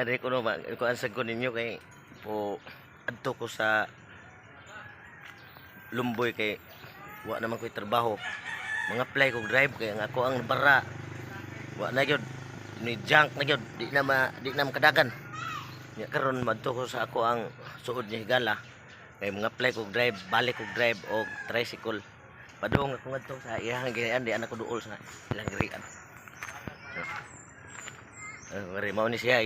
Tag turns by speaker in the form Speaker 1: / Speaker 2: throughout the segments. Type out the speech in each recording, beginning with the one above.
Speaker 1: Ni ari ko no kuan sad ko ninyo kay po adto ko sa Lumboy kay wa naman ko'y trabaho. Mga apply ko drive kay ang ako ang bara. Wa na gyud ni junk na gyud, di na makadagan. Nya karon madto ko sa ako ang suod niya higala kay mga apply ko drive, balik ko drive og tricycle. Padung ako ngadto sa iyang girian, di ana ko duol sa ilang girian. Ngari mao ni siya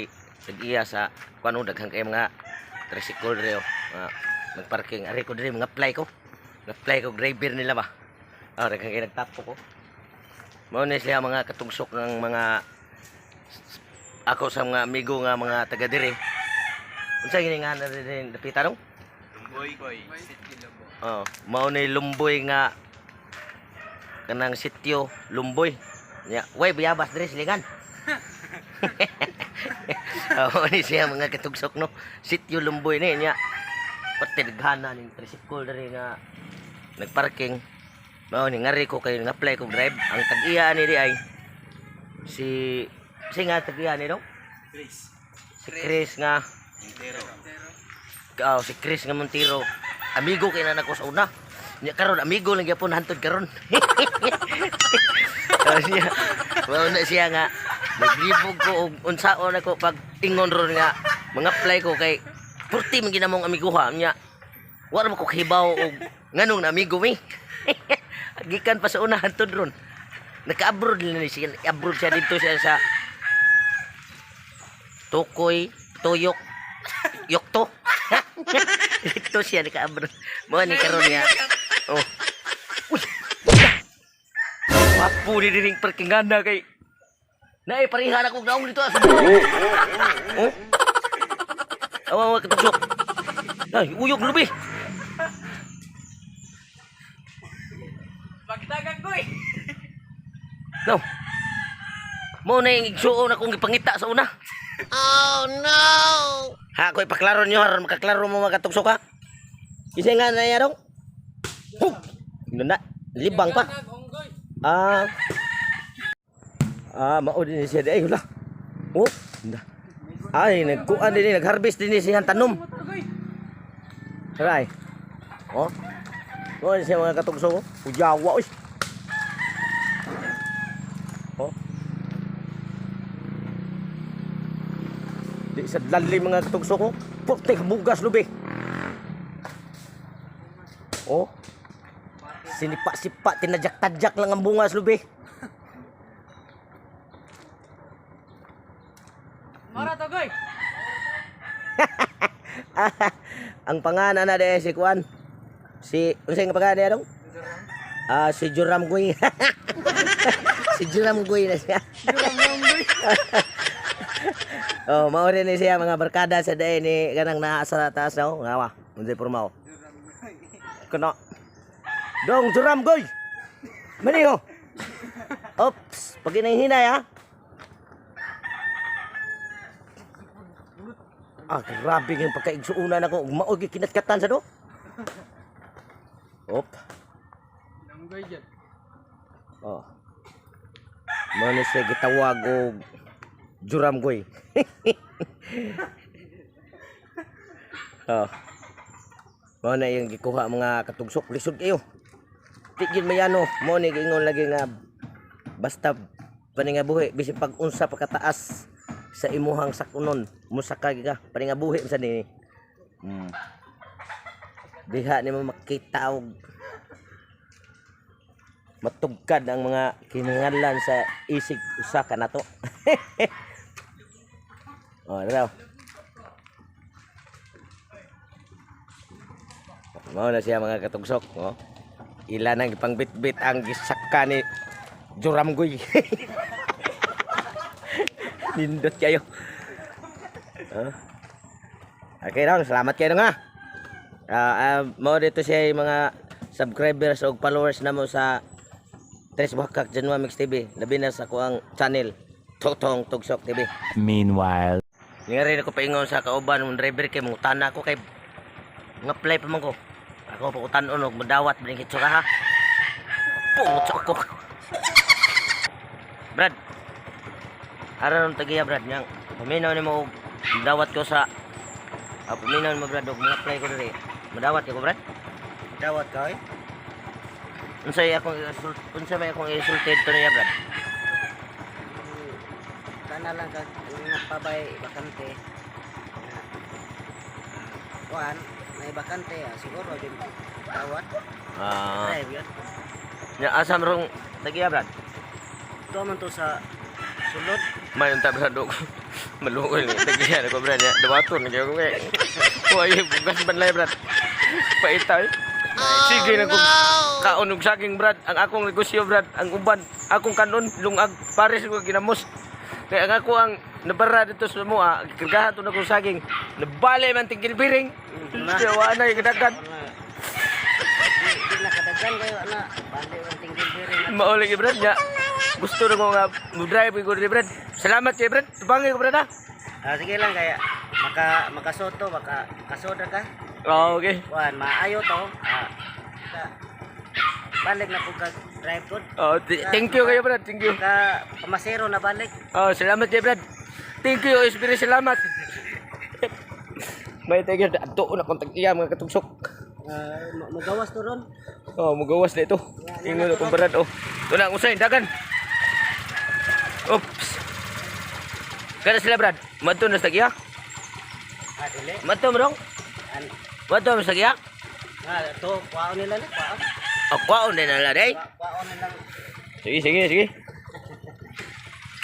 Speaker 1: tag-iya sa kuan, daghan kay mga tricycle diri oh. Mga nagparking ari ko diri, mga apply ko. Nag-apply ko driver nila ba. Ah, daghan kay nagtapo ko. Mao ni siya mga katugsok ng mga ako sa mga amigo nga mga taga diri. Unsa gini nga na diri dapita dong?
Speaker 2: Lumboy. Boy.
Speaker 1: Oh, mao ni Lumboy nga kanang sityo Lumboy. Nya, way bayabas diri silingan. Oo ni siya mga katugsok no. Sityo Lumboy ni nya. Pati daghana ning tricycle diri nga nagparking. Mao ni ngari ko kay nga-apply ko drive. Ang tag-iya ni di ay si si nga tag-iya ni no?
Speaker 2: Chris.
Speaker 1: Si Chris nga.
Speaker 2: Montero.
Speaker 1: Oh, si Chris nga Montero. Amigo kay na nako sa una. Nya karon amigo lang gyapon hantod karon. Oh, siya. Mao na siya nga naglibog ko og unsaon ako pag ingon ron nga mga apply ko kay purti man ginamong amigo ha nya. Wa ra man ko kahibaw og nganong na amigo mi. Gikan pa sa una hantod ron. Naka-abroad na ni siya. Abroad siya dito siya sa Tukoy, Tuyok, Yokto. Dito siya naka-abroad. Mo ni karon niya. Oh. Uy. Wapo ni diring parkingana kay. Naay pareha na kog naong dito sa. Oh. Awa awa katuksok. Ay, uyog lubi.
Speaker 2: Pagtagag ko eh.
Speaker 1: No. Mo na yung igsuon akong gipangita sa una. Oh no. Ha, ako ipaklaro niyo aron makaklaro mo mga katuksok ha. Isa nga na yarong. Hup. Na, libang pa. Ah. Ah, mao din siya di ay hula. Oh. Na. Ay, nagkuan din nagharvest din siya ang tanom. Aray. Oh. Mao ni siya mga katugso. Uyawa oy. Oh. Di sa lalim mga katugso ko. Puti bugas lubi. Oh. Sinipa-sipa, tinadyak-tadyak lang ang bungas lubi.
Speaker 2: Mara to goy.
Speaker 1: Ang pangana na de si Kuan. Si unsa nga pangalan niya dong? Ah, si Juram Guy. Si Juram Guy na siya. Oh, mao rin ni siya mga barkada sa day ni kanang naa sa taas daw. Ngawa, unsay porma oh. Kuno. Dong Juram Guy. Mani oh. Oops, pag hinahinay ha. Ah, grabe yung pagkaigsuunan ako. Mao gyud kinatkatan sa do. Op.
Speaker 2: Nanggoy dyan.
Speaker 1: Oh. Mao ni siya gitawag og Juram Goy. Oh. Mao na yung gikuha mga katugsok lisod kayo. Di gyud mayano, mao ni giingon lagi nga basta paningabuhi bisin pag unsa pa kataas sa imuhang sakunon, musaka ka paningabuhi sa nini. Diha nimo makita og matugkad ang mga kinahanglan sa isig usa ka nato. Oh, raw. Mao na siya mga katugsok, oh. Ila nang ipangbitbit ang gisaka ni Juramgoy. Nindot kayo. Huh? Okay lang, salamat kayo nga. Ah, ah, mao dito siya yung mga subscribers o followers namo sa Tres Buhakak Janwa Mix TV. Labi na sa kuang channel Totong Tugsok TV.
Speaker 3: Meanwhile.
Speaker 1: Nga rin ako paingon sa kauban ng driver kay mangutana ko kay nga play pa man ko. Ako pa utanon og madawat bining hitsura ha. Pungot sa ako. Brad. Aron tagiya Brad niyang paminaw nimo og Dawat ko sa paminaw mo, Brad, og mga apply ko diri. Madawat ko, Brad.
Speaker 3: Dawat ka, eh.
Speaker 1: Unsa may akong isulti to niya, Brad?
Speaker 3: Kana lang ka nagpabay bakante. Kuan, may bakante siguro din dawat. Drive yun.
Speaker 1: Nya asa man rong tagiya, Brad?
Speaker 3: Ito man to sa sulod.
Speaker 1: May unta, Brad, og maluoy ni tagiya ko, Brad, nya. Dawaton gyud ko kay. Way bugas banlay, Brad. Paita eh. Sige na kog kaon og saging, Brad. Ang akong negosyo, Brad, ang uban, akong kanon lungag pares ko ginamos. Kaya ang ako ang nabara dito sa mua, kargahan to na kong saging. Nabali man tingkil biring. Kaya wa na gadagan.
Speaker 3: Wala. Di na kadaghan kayo ana. Bali ang tingkil diri na.
Speaker 1: Mao lagi, Brad, nya. Gusto na ko nga mo drive ko diri, Brad. Salamat kay Brad. Tubangi ko, Brad, ha.
Speaker 3: Sige lang kaya makasoto maka kasoda ka.
Speaker 1: Oh, okay.
Speaker 3: Kuan maayo to. Balik na ko kag drive pod.
Speaker 1: Oh, thank you kayo, Brad. Thank you.
Speaker 3: Ka pamasero na balik.
Speaker 1: Oh, salamat kay Brad. Thank you, is very salamat. May thank you. Adto na kong tag-iya, mga katugsok.
Speaker 3: Magawas to ron.
Speaker 1: Oh, mugawas na ito. Ingon akong Brad, oh. Ito na, ang usay, dagan. Oops. Kada sila, Brad. Madto na sa tag-iya.
Speaker 3: Dili.
Speaker 1: Madto mo dong.
Speaker 3: An
Speaker 1: Madto mo sa tag-iya.
Speaker 3: To kuwaon nila ni kuwaon.
Speaker 1: Oh, kwaon din na lang, eh.
Speaker 3: Kuwaon nila.
Speaker 1: Sige, sige, sige.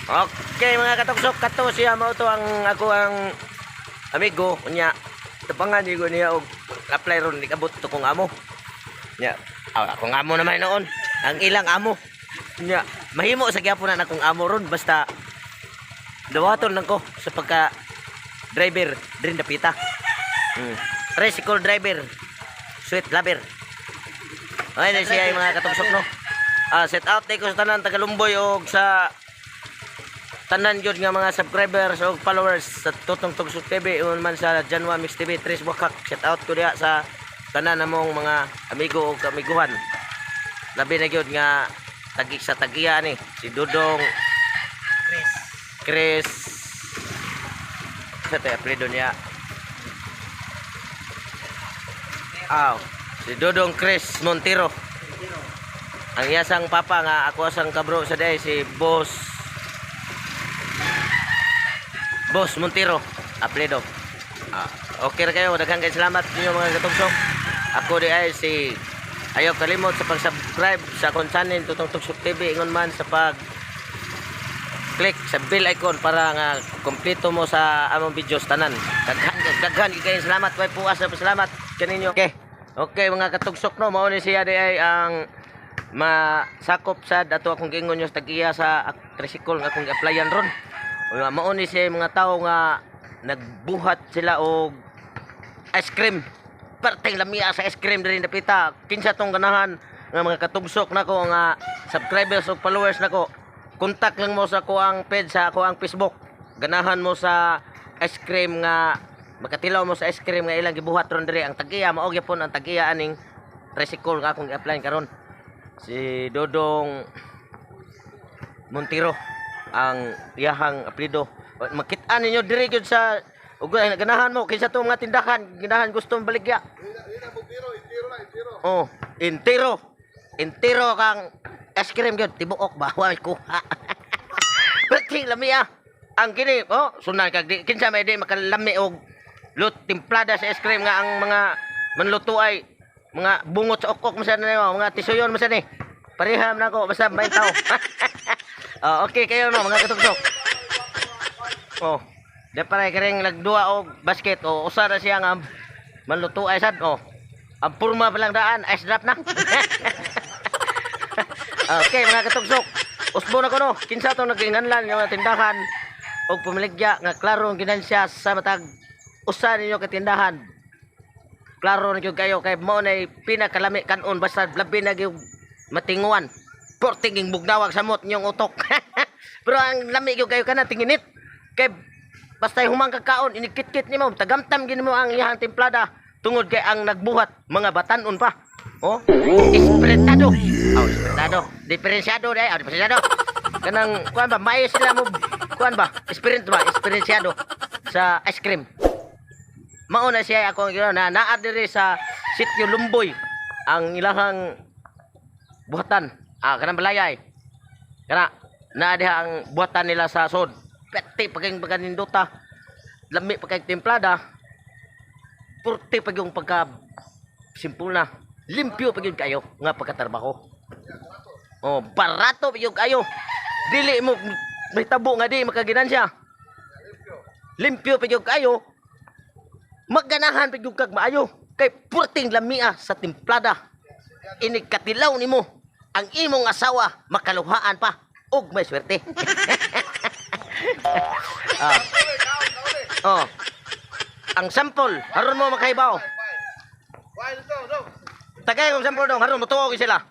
Speaker 1: Okay, mga katuksok, kato siya mao to ang ako ang amigo unya. Tapangan ko niya og apply ron ni kabot to kong amo. Nya, akong amo naman noon. Ang ilang amo. Nya, mahimo sa gyapon na akong amo ron basta dawaton lang ko sa pagka driver drin dapita. Tricycle driver. Sweet lover. Okay na siya yung mga katuksok, no. Set out day ko sa tanan tagalumboy og sa tanan gyud nga mga subscribers og followers sa Tutong Tugsok TV ingon man sa Janwa Mix TV Tres Wakak. Shout out ko diha sa tanan namong mga amigo og kamiguhan. Labi na gyud nga tagi sa tagiya ni si Dudong
Speaker 3: Chris.
Speaker 1: Chris sa tayo apelyido niya. Aw, si Dudong Chris Montero. Ang iyasang papa nga ako asang kabro sa day si Boss Montero apelyido. Okay ra kayo, daghang kay salamat ninyo, mga katugsok. Ako di ay si ayaw kalimot sa pag-subscribe sa akong channel Tutong Tugsok TV, ingon man sa pag click sa bell icon para nga kompleto mo sa among videos tanan. Daghan daghan kay salamat, way puas na pasalamat kaninyo. Okay. Okay, mga katugsok, no, mao ni siya di ay ang masakop sad ato akong giingon yung tag-iya sa tricycle nga akong gi-applyan ron. Unya, mao ni siya yung mga tao nga nagbuhat sila og ice cream. Perting lamia sa ice cream diri dapita. Kinsa tong ganahan nga mga katugsok nako nga subscribers ug followers nako. Kontak lang mo sa ako ang page sa ako ang Facebook. Ganahan mo sa ice cream nga makatilaw mo sa ice cream nga ilang gibuhat ron diri ang tag-iya mao gyapon ang tag-iya aning tricycle nga akong gi-applyan karon. Si Dodong Montero ang iyahang apelyido. Makita ninyo diri gyud sa ug ganahan mo kinsa tong mga tindahan, ganahan gusto mong baligya. Oh, entero. Entero kang ice cream gyud tibuok ba wa may kuha. Perting lami ah. Ang kini, oh, sunan kag di kinsa may di makalami og lut timplada sa ice cream nga ang mga manluto ay mga bungot sa okok man sa nimo, mga tisuyon man sa ni. Pareham na ko basta may tao. Oh, okay kayo no, mga katugsok. Oh, di pare kiring nagduwa og basket o usa na siya nga manluto ay sad oh. Ang purma pa lang daan, ice drop na. Okay mga katugsok. Usbo na ko no. Kinsa tong nag-inganlan nga mga tindahan og pumiligya nga klaro ang ginansya sa matag usa ninyo ka tindahan. Klaro na gyud kayo kay mo nay pinakalami kanon basta labi na gyud matinguan. Portinging bugnawag samot inyong utok. Pero ang lami gyud kayo kana tinginit. Kay basta humang kakaon inikit-kit nimo tagamtam gid nimo ang iyang timplada tungod kay ang nagbuhat mga batanon pa. Oh, espretado. Oh, espretado. Diferensyado dai, oh, diferensyado. Kanang kuan ba mais sila mo kuan ba? Experience ba? Eksperensyado. Sa ice cream. Mao na siya ako ang na naa diri sa Sitio Lumboy ang ilahang buhatan. Ah, kanang balayay. Kana naa diha ang buhatan nila sa sod. Pwerte pa kayong pagkanindota. Lami pa kayong templada. Purte pa yung pagka simple na. Limpyo pa yun kayo nga pagkatrabaho. Oh, barato pa yun kayo. Dili mo may tabo nga di makaginansya. Limpyo pa yun kayo. Magganahan pa yun kag maayo. Kay purting lamia sa timplada. Inig katilaw nimo ang imong asawa makaluhaan pa og may swerte. Ah. Oh. Ang sample, haron mo makahibaw. Tagay kong sample dong, haron motuo gyud sila.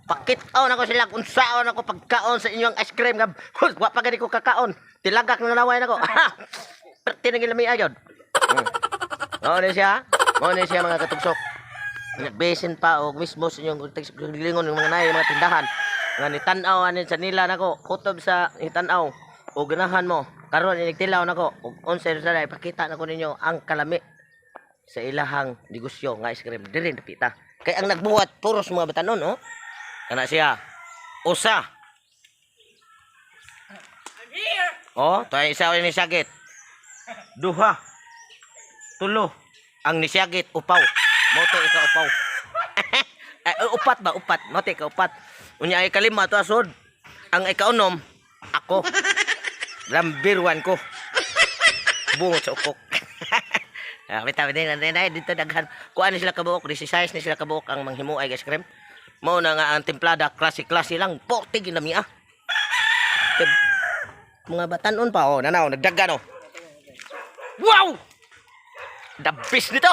Speaker 1: Pakit-on ako sila kung saon ako pagkaon sa inyong ice cream nga hus, wa pa gani ko kakaon. Tilagak na naway nako. Perti na gilami ayod. Mao ni siya. Mao ni siya, mga katugsok. Nagbesin pa og mismo sa inyong gilingon ng mga nay mga tindahan. Nga ni tan-aw ani sa nila nako, kutob sa itan-aw o ganahan mo. Karon inigtilaw nako og unsay sa ipakita nako ninyo ang kalami sa ilahang negosyo nga ice cream diri napita. Kay ang nagbuhat puros mga batanon, oh. Kana siya. Usa.
Speaker 2: I'm here.
Speaker 1: Oh, tayo isa ni sakit. Duha. Tulo. Ang nisiyagit upaw. Moto ika upaw. Ay, upat ba? Upat. Moto ika upat. Unya ay kalima to asod. Ang ikaunom, ako. Lambirwan ko. Bungot sa ukok. Ah, bitaw din din ay dito daghan. Kuan ni sila kabuok, 16 ni sila kabuok ang manghimuay ice cream. Mao na nga ang templada, klase-klase lang. Porte ginami ah. Mga batanon pa oh, nanaw nagdagan oh. Wow! The best nito.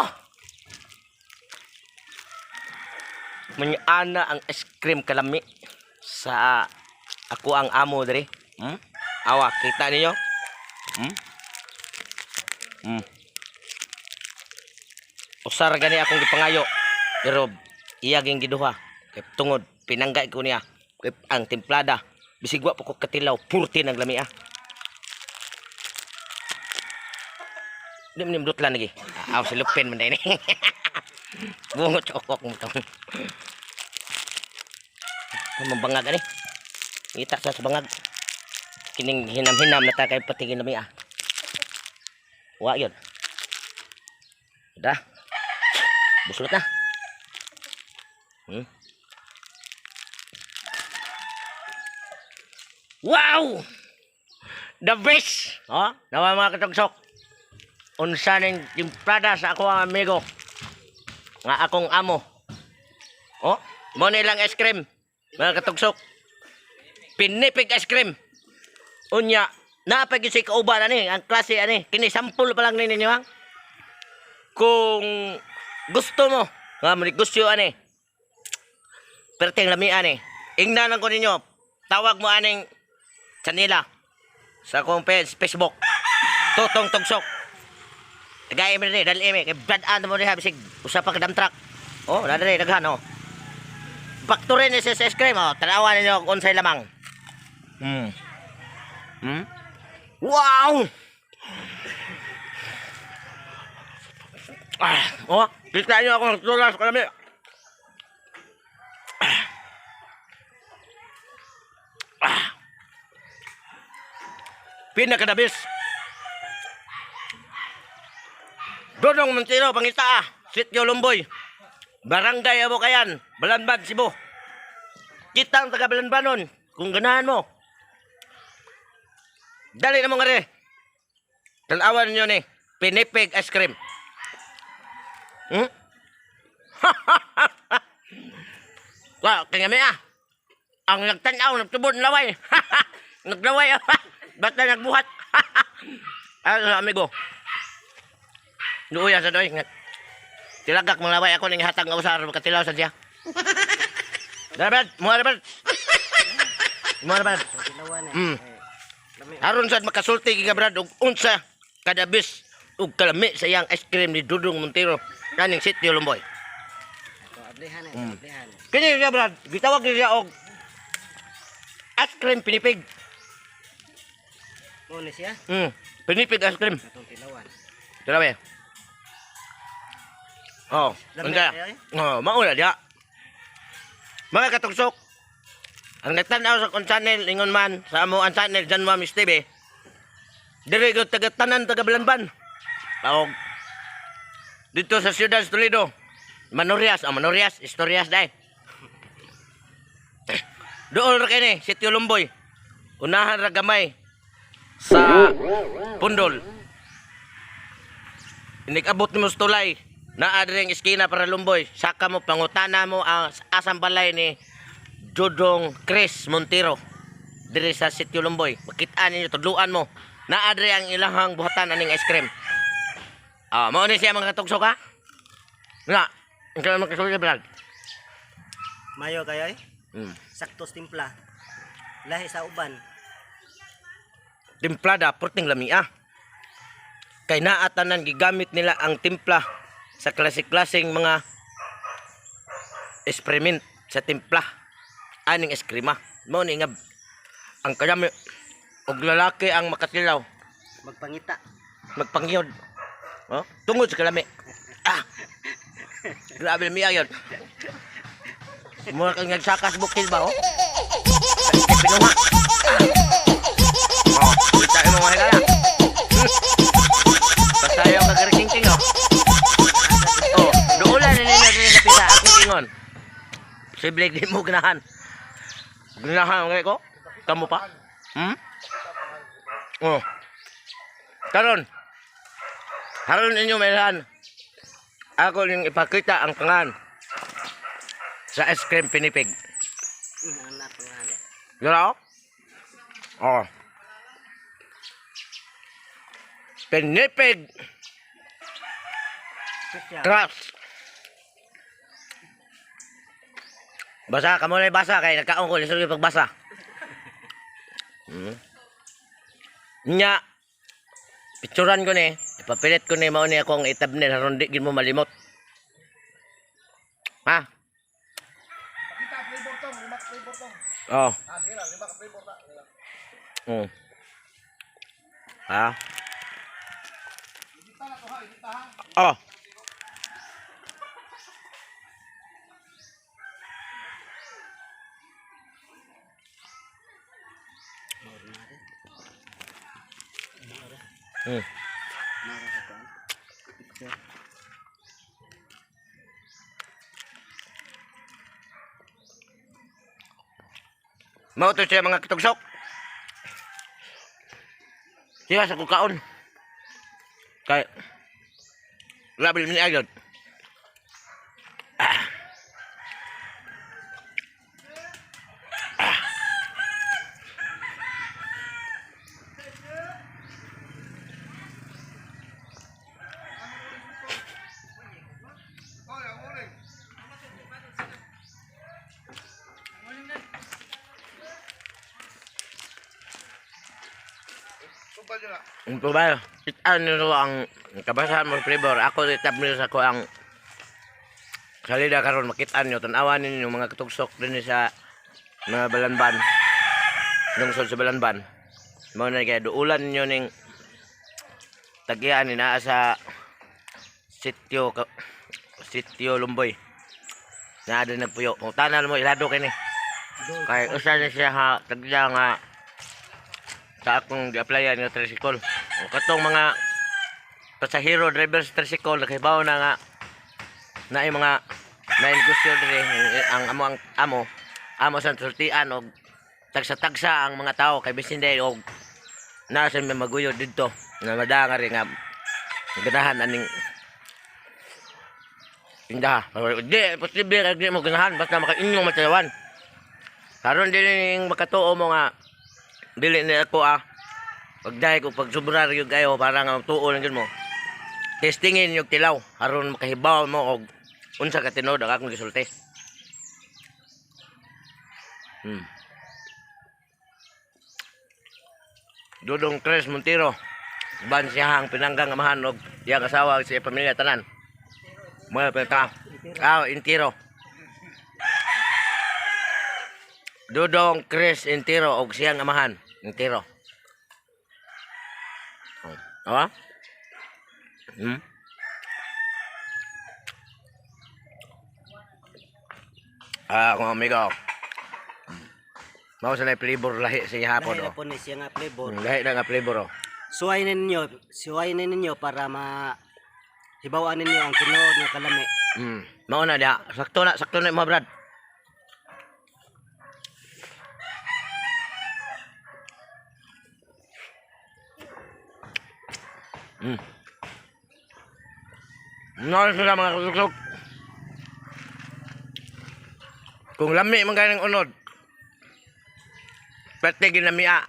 Speaker 1: Manyana ang ice cream kalami sa ako ang amo diri. Hmm? Awa, kita ninyo? Hmm? Usar gani akong gipangayo. Pero iya ging giduha. Kay tungod pinanggay ko niya. Kay ang templada bisig wa pa ko katilaw, purti nag lami ah. Di man nimdot lagi. Aw si Lupin man ni. Bungot sa ukok mo to. Mabangag ani. Ngita sa bangag. Kining hinam-hinam na ta kay patingin lami ah. Wa yun. Dah. Buslot na. Wow! The best! Oh, nawa mga katugsok. Unsa ning timplada sa ako ang amigo. Nga akong amo. Oh, mo nilang ice cream. Mga katugsok. Pinipig ice cream. Unya, naa pa gyud say kauban ani, ang klase ani. Kini sample pa lang ni ninyo ha. Kung gusto mo nga manegosyo ani, perteng lami ani. Ingnan lang ko ninyo. Tawag mo aning kanila sa akong page Facebook. Totong Tugsok. Tagay mi diri, dali mi kay brad-an mo diha bisig usa pa ka dump truck. Oh, na diri daghan oh. Factory ni sa ice cream oh. Tanawa ninyo kung unsay lamang. Wow! Ah, oh, kita niyo ako nagtulas kalami. Ah. Ah. Pinakadabis. Dodong Montero, pangita ah. Sitio Lumboy. Barangay Abokayan, Balanban, Cebu. Kitang taga Balanbanon, kung ganahan mo. Dali na mo nga rin. Tanawan ninyo ni Pinipig ice cream. Wa, kaya ah. Ang nagtanaw, nagtubod, laway. Naglaway ah. Ba't na nagbuhat? Ano, amigo? Luya sa doy. Tilagak mga laway ako ning hatag nga usar katilaw sa siya. Dapat, mo dapat. Mo dapat.
Speaker 3: Tilawan eh. Lami.
Speaker 1: Aron sad makasulti gi ka brad og unsa kadabis ug kalami sa iyang ice cream ni Dudong Montero kaning Sitio Lumboy.
Speaker 3: Ito, ablihan eh, ablihan.
Speaker 1: Kini siya brad, gitawag niya og ice cream pinipig.
Speaker 3: Mo ni siya.
Speaker 1: Pinipig ice cream.
Speaker 3: Atong tilawan.
Speaker 1: Grabe. Oh,
Speaker 3: Lami
Speaker 1: unsa?
Speaker 3: kayo, eh?
Speaker 1: Oh, mauna diha. Mga katugsok. Ang nagtan-aw sa akong channel ingon man sa amo ang channel Janwa Miss TV. Diri gyud taga tanan taga Balanban. Tawag dito sa Ciudad Toledo. Manorias, ah, Manorias, istoriyas dai. Dool ra kini, Sitio Lumboy. Unahan ra gamay sa Pundol. Inikabot nimo sa tulay. Naa diri ang iskina para Lumboy. Saka mo pangutana mo ang asang balay ni Jodong Chris Montero diri sa Sitio Lumboy. Makita ninyo tudluan mo. Naa diri ang ilahang buhatan aning ice cream. Ah, mao ni siya mga katugsok ha. Nga, ikaw ang makasulit vlog.
Speaker 3: Mayo kayo eh. Saktos timpla. Lahi sa uban.
Speaker 1: Timplada perting lamia. Kay naa tanan gigamit nila ang timpla sa klase-klaseng mga experiment sa timpla aning eskrima. Mao ni nga ang kadami og lalaki ang makatilaw
Speaker 3: Magpangita.
Speaker 1: magpangyod. Oh, tungod sa kalami. Ah. Grabe lami ayon. Mura kang nagsakas bukid ba oh? Pinuha. Ah. Oh, kita mo mga higala. Pasayo ka kariking oh. Oh, duulan ni ninyo dili na pita akong ingon. Posible di mo ganahan. Ganahan kay ko? Kamo pa? Oh. Karon, haron ninyo mayroon. Ako ning ipakita ang pangan sa ice cream pinipig.
Speaker 3: Ang napangalan.
Speaker 1: Gano'n? Oh. Pinipig
Speaker 3: Siya.
Speaker 1: Crush. Basa, kamo na basa kay nagkaon ko lisod yung pagbasa. Nya. Picturan ko ni, ipapilit ko ni mao ni akong i-thumbnail aron di gid mo malimot. Ha? Oh. Ha? Oh.
Speaker 3: Mara sa kuan. Picture.
Speaker 1: Mao to siya mga katugsok. Siya sa kukaon. Kay grabe ni agad. Ah. Ah. Ang problema, kita nito ang kabasahan mo flavor. Ako itab nito sa ko ang salida karon makita niyo tan-awan ninyo mga katugsok dinhi sa mga balanban. Lungsod sa Balanban. Mao na kay duulan ninyo ning tagian ni naa sa sitio Lumboy. Naa din nagpuyo. Kung tanan mo ilado kini. Kay usa ni siya ha tagya nga sa akong gi-applyan nga tricycle. O katong mga pasahero driver sa tricycle nakahibaw na nga naay mga naay negosyo diri ang amo ang amo amo sa sultian og tagsa-tagsa ang mga tao kay bisin day og naa sa may maguyod didto nga madanga rin nga ganahan aning tindaha. Di posible ra di mo ganahan basta makainyong matalawan. Karon dili ning makatuo mo nga dili ni ako ah. Pagdahi ko pag sobra ra gyud kayo para nga tuo lang gyud mo. Testingin yung tilaw aron makahibaw mo og unsa ka tinuod ang akong gisulti. Dudong Chris Montero. Ban siya ang pinanggang amahan og iyang asawa ug siya pamilya tanan. Mga peta. Ah, Intiro. Dudong Chris Intiro og siyang amahan, Intiro. Oh. Ah, akong amigo. Mao sa na flavor lahi sa hapon
Speaker 3: Lahi
Speaker 1: oh.
Speaker 3: na po ni siya nga flavor.
Speaker 1: Lahi na nga flavor oh.
Speaker 3: Suway na ninyo para ma hibawaan ninyo ang tinuod nga kalami.
Speaker 1: Mao na diha. Sakto na mga brad. Nice sila, mga kasuksok. Kung lami man kayo ng unod, pwede ginamia.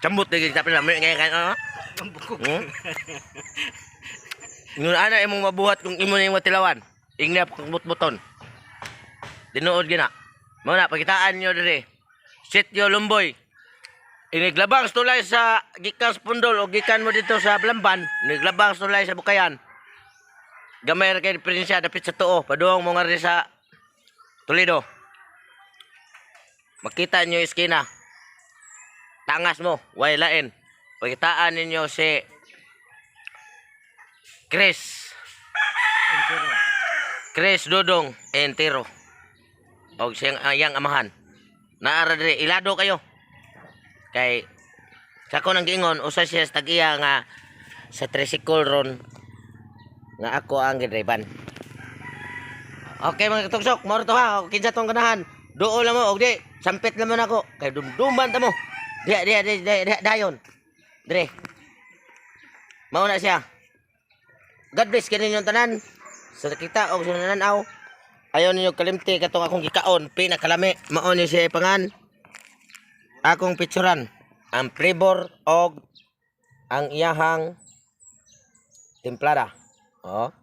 Speaker 1: Sambot na gin sa lami ngayon kayo. Ano? Ngun ana imong mabuhat kung imo na yung matilawan. Ingna kung butbuton. Tinuod gina. Mao na pakitaan nyo diri. Sitio Lumboy. Iniglabang sa tulay sa gikan sa Pundol o gikan mo dito sa Blamban, iniglabang sa tulay sa Bukayan. Gamay ra kay diferensya dapit sa tuo, paduong mo nga rin sa Toledo. Makita niyo yung eskina. Tangas mo, way lain. Pakitaan ninyo si Chris. Chris Dodong Entero. Og siyang ayang amahan. Naara diri, ilado kayo. Kay sa ko nang giingon usa siya sa tag-iya nga sa tricycle ron nga ako ang gidriban. Okay mga katugsok, mao to ha, kinsa tong ganahan. Duol lang mo og di, sampit lang mo nako. Kay dumduman ta mo. Diha diha diha diha, diha dayon. Dire. Mao na siya. God bless kaninyong tanan. Sa nakita og sa nananaw. Ayaw ninyo kalimti katong akong gikaon, pinakalami. Mao ni siya ipangan. Akong picturan ang flavor og ang iyahang timplada. Oh.